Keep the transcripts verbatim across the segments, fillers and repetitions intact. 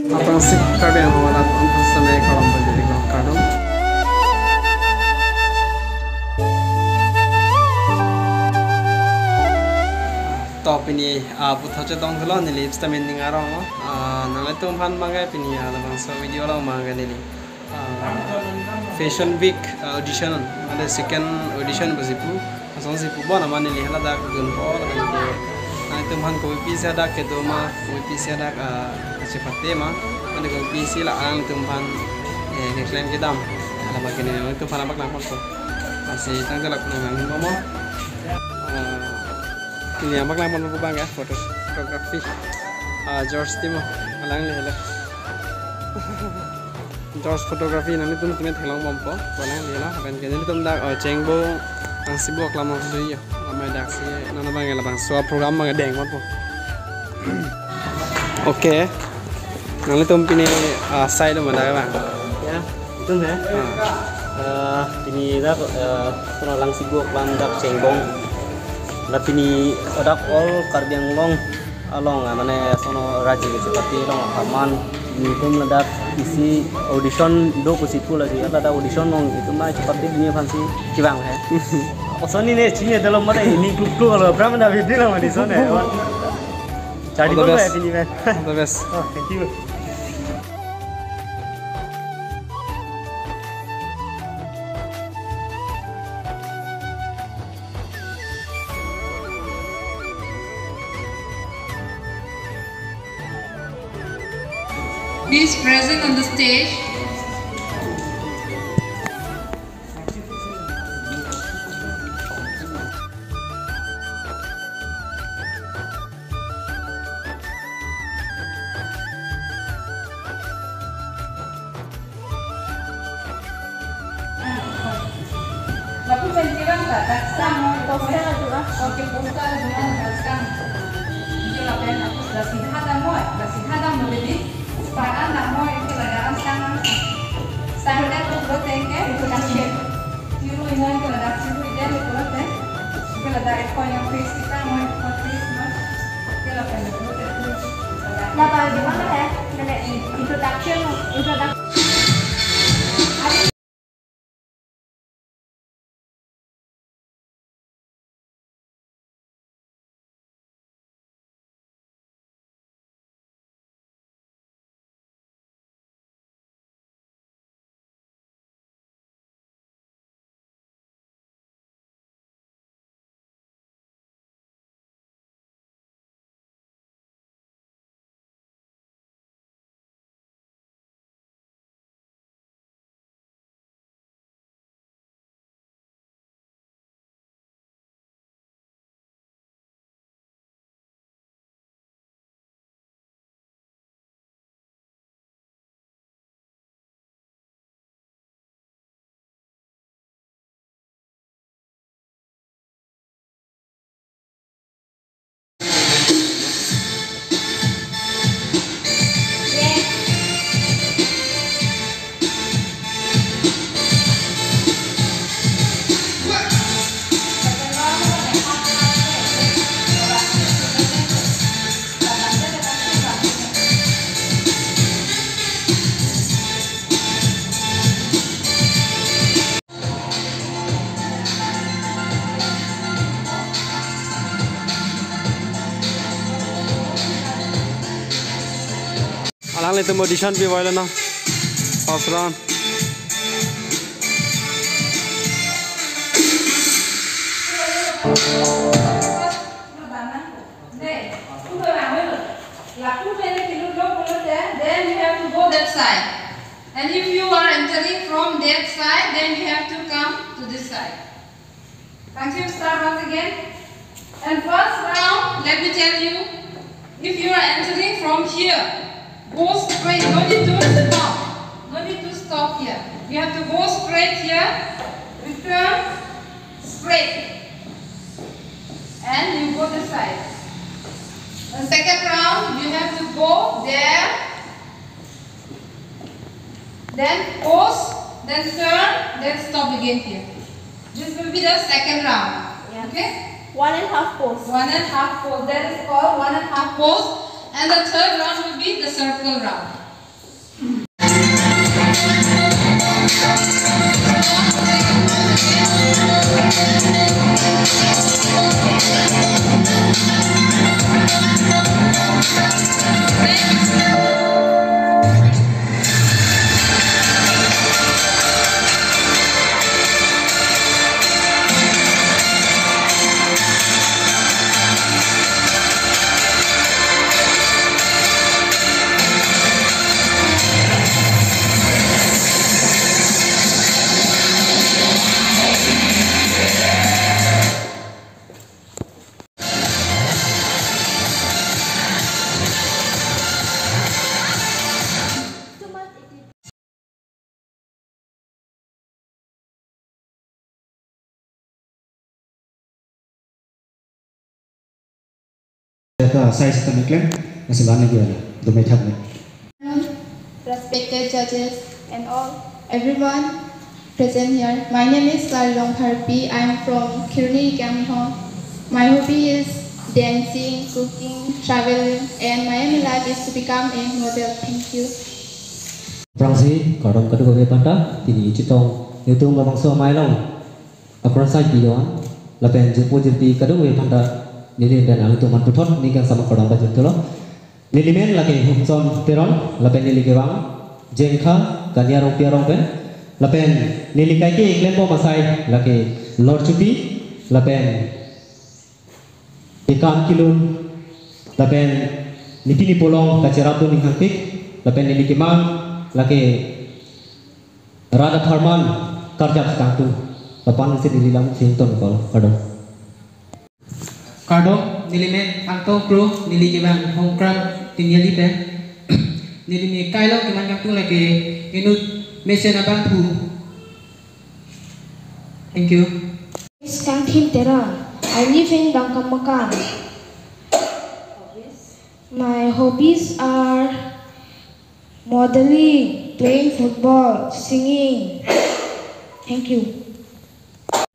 Aphrangsi Karbi Anglong arat aphan sitame kardom pajirlo, kardom. To pini, ah, puthot chetong thulo, neli sitame ning arong lo. Ah, nanglitum aphan abangke pini, ah, labangso video along abangke neli, ah, Fashion Week, ah, audition, mane second audition pusi pu. Asonsi pu bon amat neli haladak dunpo, lapen ke nanglitum aphan kopi pisi hadak kedo ma, kopi pisi hadak, ah, kachepate ma, mane kopi pisi la nanglitum aphan, eh, keklem kedam, hala abangke neli nanglitum aphan paklang ponpo. Lasi tangte lak nang nang mo. Ah, neli paklang ponpo abangke photo, photography. Ah, George Timo, alangli helo. George Photography nanglitum tumi theklong bompo, kolang dilo, lapen ke nelitum dak, oh, Chengbong, Angsibu aklam lo yo, amai daksi, nana abangke labangso program abangke deng bompo. Oke, nanglitum pini, ah, sai lo ma dak abang? Ya, itum ya. Ah. Eh, pini dak, eh, sono Angsibu aklam dak Chengbong. Dak pini dak all Karbi Anglong along, ah, mane sono raji kachepate along apharman nelitum ladak isi audition do pusi pu, lasi ladak audition along itum ma chepate dini aphansi kevang he. Osoni ne chini dolo mane ini kluk kluk lo, pramana video lo mane sone. Charli. All the best. Happy event. All the best. Oh, thank you. Please present on the stage. Lapu pen kevang ta, dak sang. Poster aduan. Oke, poster aduan, dak sang. Oke, lapen aku sudah sida damnoi, sudah sida damnoi, jadi sekarang damnoi, oke, ladak sang. Sang dak tu lo tengke, itu kasih. Tiru ini, oke, ladak tiru ini, itu lo teng. Oke, ladak ekor yang face kita, mau ekor face, mau. Oke, lapen itu lo teng. Lapen di mana ya? Introduction, introduction. Alanglitum audition pi voilo no. First round. Then you have to go that side. And if you are entering from that side, then you have to come to this side. Can't you start once again? And first round, let me tell you, if you are entering from here, go straight, no need to stop. No need to stop here. You have to go straight here, return straight. And you go this side. The second round, you have to go there, then pause, then turn, then stop again here. This will be the second round. Yeah. Okay? One and half pose. One and half pose. That is called one and half pose. And the third round will be the circle round. Eta sai sita meklem, nasi bani dia la, dumai thak ne. Respected judges and all, everyone present here. My name is Klarlong Pharpi. I am from Kheroni Rikyang Hong. My hobby is dancing, cooking, traveling, and my aim in life is to become a model. Thank you. Aphrangsi kardom kadokave aphanta, pini chetong netum labangso amei along apran sai pi doan, lapen jirpo jirpi kadokave aphanta neli pen nangtum aphan puthot ning kangsam akardom pajirthulo. Neli men lake Humson Teron, lapen neli kevang Jengkha Kania Rongpi arong pen, lapen neli kaike keklempo asai lake Lorchuti, lapen Ikam Kilun, lapen nepi nepo along kacherapdun ning hangpik, lapen neli kemang lake rat apharman karjap tangtu, lapen si neli lam sington kol, kardom. Kardom, neli men Angtong Kro, neli kevang Hongkram Tiniali pen. Neli me kailo keman kangtung lake inut mesen abangphu. Thank you. Is Kangthim Teron. I live in Dongkamukam. My hobbies are modeling, playing football, singing. Thank you.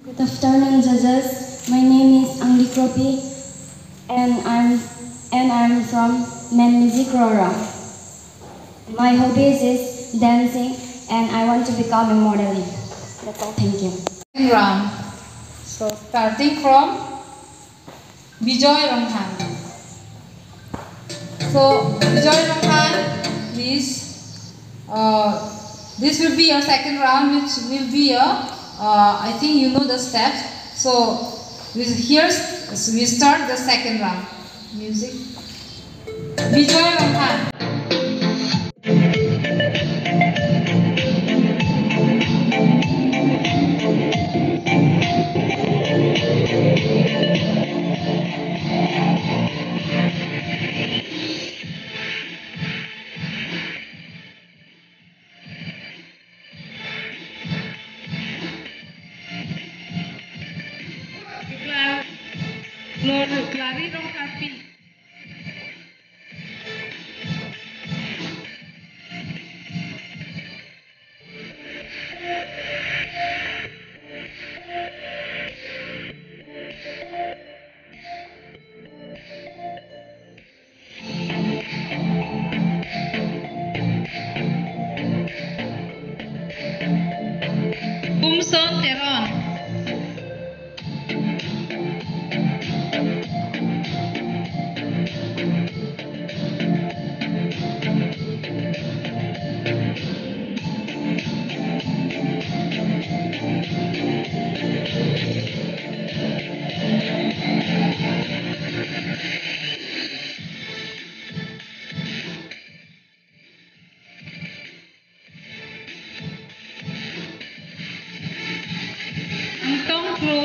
Good afternoon, judges. My name is Angdi Kropi, and I'm and I'm from Menmiji Rora. My hobbies is dancing, and I want to become a model. That's all. Thank you. Round. So starting from Bijoy Ronghang. So, Bijoy Ronghang, please. Uh, this will be your second round, which will be a, uh, I think you know the steps. So, we, here's, we start the second round. Music. Bijoy Ronghang. Clary Rongkharpi. Umson Teron. Angtong Kro.